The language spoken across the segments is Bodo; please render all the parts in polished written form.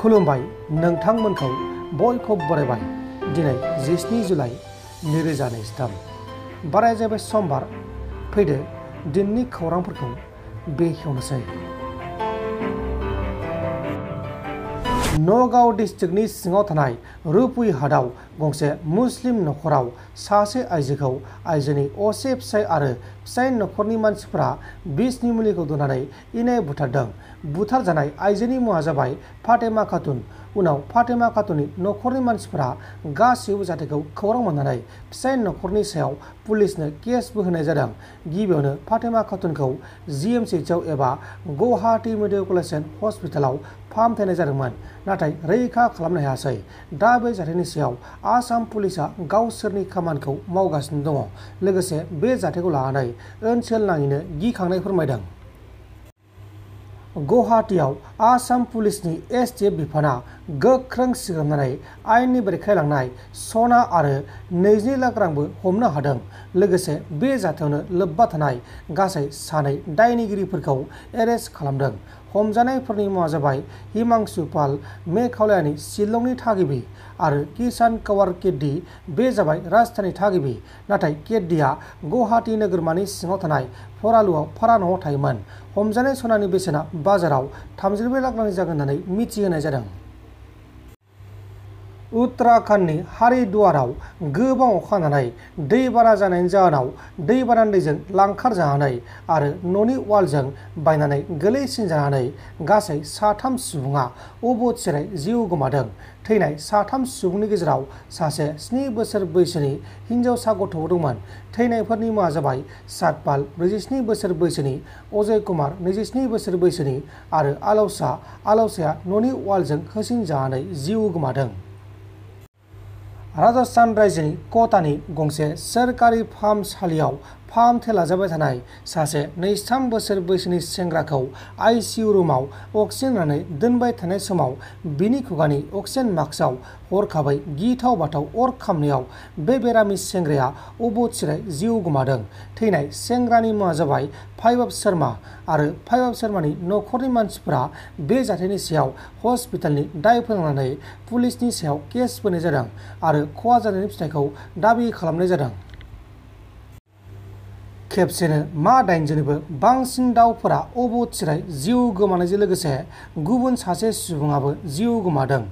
खुलुमबाय नोंथांमोनखौ बयखौबो बरायबाय दिनै 17 जुलाइ 2023 बाराय जाबाय समबार फैदो दिननि खौरांफोरखौ बेखेवनोसै। नगाव डिस्ट्रिक्टनि सिङाव थानाय रुपुइहाटआव गंसे मुस्लिम नखराव सासे आइजोखौ आइजोनि असे फिसाय आरो फिसाय नखरनि मानसिफोरा बिसनि मुलिखौ दोननानै इनाय बुथारदों। बुथारजानाय आइजोनि मुङा जाबाय फातेमा खातुन। उनाव फातेमा खातुननि नखरनि मानसिफोरा गासैबो जाथायखौ खौरां मोननानै फिसाय नखरनि सायाव पुलिसनो केसबो होनाय जादों। गिबियावनो फातेमा खातुनखौ GMCHआव एबा गुवाहाटी मेडिकेल कलेज एन्ड हस्पिटालाव फाहामथायनाय जादोंमोन, नाथाय रैखा खालामनो हायासै। दा बे जाथायनि सायाव आसाम पुलिसआ गावसोरनि खामानिखौ मावगासिनो दङ। लोगोसे बे जाथायखौ लानानै ओनसोल नाङैनो गिखांनाय फोरमायदों। गुवाहाटीआव आसाम पुलिसनि STF बिफाना गोख्रों सिगांनानै आयेननि बेरेखायै लांनाय सना आरो 22 लाख रांबो हमनो हादों। लोगोसे बे जाथायावनो लोब्बा थानाय गासै 2 दायनिगिरिफोरखौ एरेस्ट खालामदों। हमजानायफोरनि मुङा जाबाय हिमांशु पाल, मेघालयानि शिलंनि थागिबि, आरो किसान कावार केड्डी, बे जाबाय राजधानी थागिबि। नाथाय केड्डीआ गुवाहाटी नोगोरमानि सिङाव थानाय फरालुआव भारा न'आव थायोमोन। हमजानाय सनानि बेसेना बाजाराव 32 लाख रांनि जागोन होननानै मिथिहोनाय जादों। उत्तराखन्डनि हारिद्वाराव गोबां अखा हानानै दैबाना जानायनि जाहोनाव दैबानानि दैजों लांखार जानानै आरो न'नि वालजों बायनानै गोलैसिन जानानै गासै 3 सुबुङा अबथिरायै जिउ गोमादों। थैनाय 3 सुबुंनि गेजेराव सासे 7 बोसोर बैसोनि हिनजावसा गथ'बो दंमोन। थैनायफोरनि मुङा जाबाय सातपाल 47 बोसोर बैसोनि, अजय कुमार 22 बोसोर बैसोनि आरो आलौसाया न'नि वालजों होसिन जानानै जिउ गोमादों। राजस्थान रायजोनि कोटानि गंसे सोरखारि फाहामसालियाव फाहामथाय लाजाबाय थानाय सासे 23 बोसोर बैसोनि सेंग्राखौ ICU रुमाव अक्सिजेन होनानै दोनबाय थानाय समाव बिनि खुगानि अक्सिजेन मास्कआव हरखाबै गिथाव बाथाव अर खामनायाव बे बेरामि सेंग्राया अबथिरायै जिउ गोमादों। थैनाय सेंग्रानि मुङा जाबाय फाइबाब शर्मा आरो फाइबाब शर्मानि नखरनि मानसिफोरा बे जाथायनि सायाव हस्पिटालनि दाय फोनांनानै पुलिसनि सायाव केस होनाय जादों आरो खहा जानायनि फिथायखौ दाबि खालामनाय जादों। खेबसेनो 80निबो बांसिन दाउफोरा अबथिरायै जिउ गोमानायजों लोगोसे गुबुन सासे सुबुङाबो जिउ गोमादों।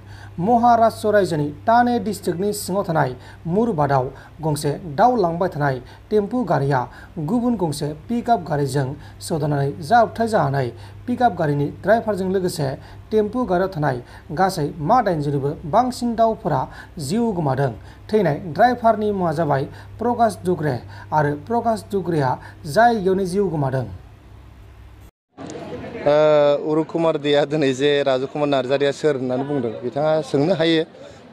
महाराष्ट्र रायजोनि ठाणे डिस्ट्रिक्टनि सिङाव थानाय मुरबादआव गंसे दाउ लांबाय थानाय टेम्पु गारिया गुबुन गंसे पिकआप गारिजों सौदावनानै जाब्रबथाय जानानै पिकआप गारिनि ड्राइभारजों लोगोसे टेम्पु गारियाव थानाय गासै 80निबो बांसिन दाउफोरा जिउ गोमादों। थैनाय ड्राइभारनि मुङा जाबाय प्रकाश दुग्रे आरो प्रकाश दुग्रेया जायगायावनो जिउ गोमादों। अरुप कुमार देआ दिनै जे राजु कुमार नार्जारिया सोर होननानै बुंदों बिथाङा सोंनो हायो।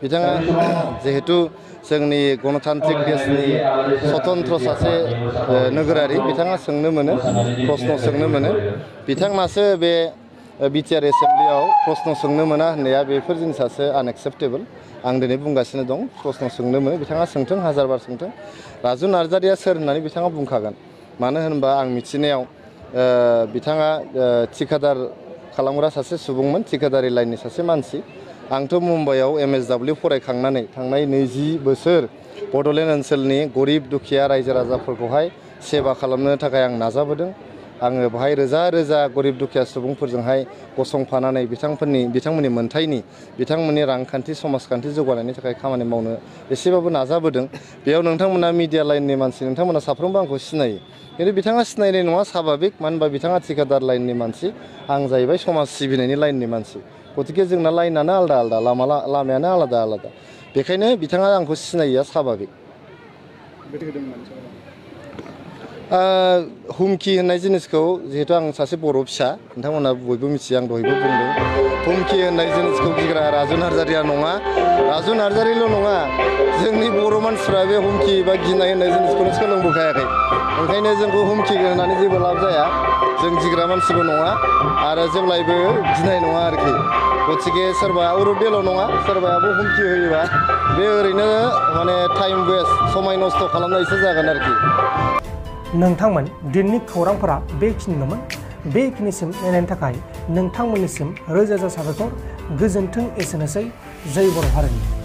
बिथाङा जिहेतु जोंनि गणतान्त्रिक देशनि स्वतन्त्र सासे नोगोरारि, बिथाङा सोंनो मोनो, प्रश्न सोंनो मोनो। बिथांनासो बे बिटिआर एसेम्ब्लियाव प्रश्न सोंनो मोना होननाया बेफोर जिनिसासो आनएक्सेप्टेबल। आं दिनै बुंगासिनो दं प्रश्न सोंनो मोनो, बिथाङा सोंथों, हाजारबार सोंथों। राजु नार्जारिया सोर होननानै बिथाङा बुंखागोन। मानो होनबा आं मिथिनायाव बिथाङा थिकादार खालामग्रा सासे सुबुंमोन, थिकादारि लाइननि सासे मानसि। आंथ' मुम्बाइआव MSW फरायखांनानै थांनाय 20 बोसोर बड'लेण्ड ओनसोलनि गरिब दुखिया रायजो राजाफोरखौहाय सेवा खालामनो थाखाय आं नाजाबोदों। आङो बेहाय रोजा रोजा गरिब दुखिया सुबुंफोरजोंहाय गसंफानानै बिथांमोननि मोनथायनि, बिथांमोननि रांखान्थि समाजखान्थि जौगानायनि थाखाय खामानि मावनो एसेबाबो नाजाबोदों। बेयाव नोंथांमोना मिडिया लाइननि मानसि, नोंथांमोना साफ्रोमबो आंखौ सिनायो। खिन्थु बिथाङा सिनायनाय नङा स्वाभाबिक, मानो होनबा बिथाङा थिकादार लाइननि मानसि, आं जाहैबाय समाज सिबिनायनि लाइननि मानसि। गतिके जोंना लाइनानो आलादा आलादा, लामायानो आलादा आलादा। बेखायनो बिथाङा आंखौ सिनायिया स्वाभाबिक। हुमखि होननाय जिनिसखौ, जिहेतु आं सासे बर' फिसा, नोंथांमोना बयबो मिथियो, आं दहायबो बुंदों। हुमखि होननाय जिनिसखौ गिग्रा राजु नार्जारिया नङा, राजु नार्जारिल' नङा, जोंनि बर' मानसिफ्रा बे हुमखि बा गिनाय होननाय जिनिसखौनो सोलोंबोखायाखै। ओंखायनो जोंखौ हुमखि होनानै जेबो लाब जाया। जों गिग्रा मानसिबो नङा आरो जेब्लायबो गिनाय नङा आरोखि। गतिके सोरबा अरुपदेल' नङा, सोरबायाबो हुमखि होयोबा बे ओरैनो माने टाइम वेस्ट, समाय नस्थ' खालामनायसो जागोन आरोखि। नोंथांमोन दिननि खौरांफोरा बेखिनिल'मोन। बेखिनिसिम नायनायनि थाखाय नोंथांमोननिसिम रोजा रोजा साबायखर। गोजोन्थों। एसेनोसै। जय बर' हारिनि।